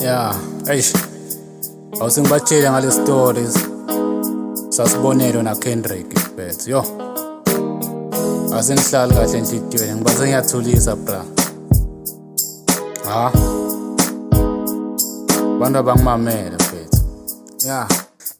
Ya, eish. Awusengibatshele ngale stories. Sasibonelo na Kendrick mfethu. Yo. Asengihlali kahle enhlitiyweni, ngiba sengiyathulisa bra. Ha? Abantu abangimamele mfethu. Ya.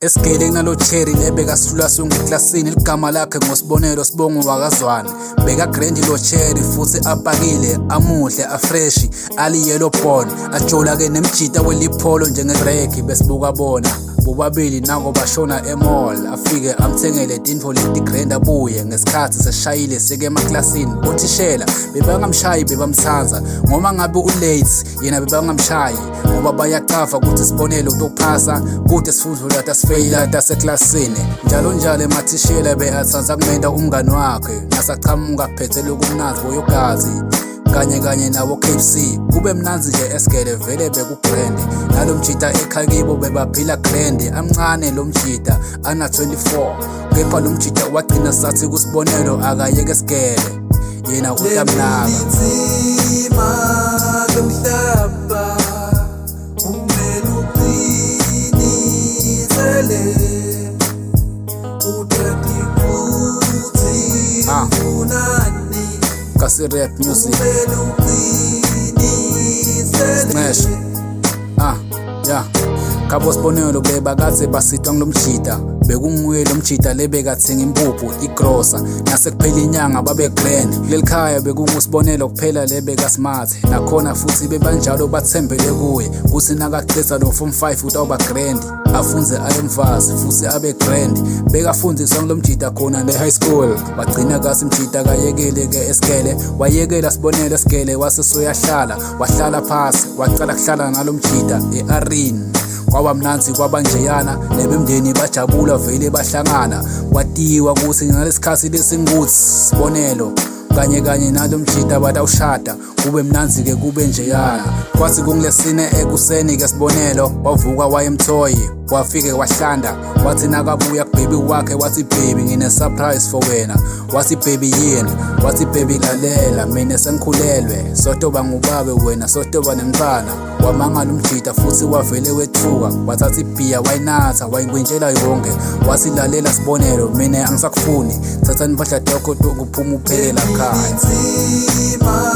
Esigele kunalo cherry lebeka sihlula sonke eklasini, ligama lakhe ngoSibonelo, sibongo wakaZwane. Beka grand lo cherry futhi apakile, amuhle, afresh, ali yellow bone, ajola ke nemjita welipholo njenge-break. Besibuka bona bobabili nako bashona e-mall, afike amthengele tintfo leti-grand, abuye ngesikhathi seshayile seke emaklasini. Bothishela bebangamshayi, bebamtsandza ngoba ngabe u-late yena bebangamshayi ngoba bayaqava ukuthi Sibonelo kutokuphasa kude sifundo lata sifeyila taseklasini njalo njalo. Emathishela beatsandza kumenta umngani wakhe nasachamuka phethe lokumnandzi boyogazi kanye kanye nabo KFC, kube mnandzi nje esigele, vele bekugrand. Nalo mjita ekhaya kibo bebaphila grand, amncane lo mjita ana 24, kepha lo mjita wagcina sathi kuSibonelo akayeke esigele, yena utamnaka. Inzima lomhlaba, kumele uqinisele, utati kuthi Ah. ufunani. Kasi rap music. Kumele uqinisele. Smash. Ah, ya. Kabo Sibonelo bebakathe basitwa ngilomjita, bekunguye lo mjita lebekathenga impuphu igrosa nasekuphela inyanga, babe grand kuleli khaya. BekunguSibonelo kuphela lebeka smart, nakhona futhi bebanjalo bathembele kuye kuthi nakaqeda lo form 5 utawuba grand, afunze aye emvazi futhi abe grand. Bekafundiswa ngilomjita khona le high school. Wagcina kasi mjita kayekele ke esigele, wayekela Sibonelo esigele, wase soyahlala, wahlala phasi, wacala kuhlala nalomjita e-arena. Kwaba mnandzi, kwaba njeyana, nebemndeni bajabula vele bahlangana. Kwatiwa kutsi ngalesikhatsi lesingutsi Sibonelo kanye kanye nalo mjita batawushada, kube mnandzi-ke, kube njeyana. Kwathi kungilesine ekuseni-ke, Sibonelo wavuka waya emthoyi, wafike wahlanda. Wathi nakabuya kubaby wakhe wathi, "Baby, ngine-surprise for wena." Wathi, "Baby, yini?" Wathi, "Baby, lalela, mina sengikhulelwe, sotoba ngubabe wena, sotoba nemntwana." Wamangala umjita futhi wavele wethuka, wathatha ibhiya wayinatha, wayingwintshela yonke. Wathi, "Lalela Sibonelo, mina angisakufuni, thatha impahla yakho kuphuma uphele lakhaya." Inzima.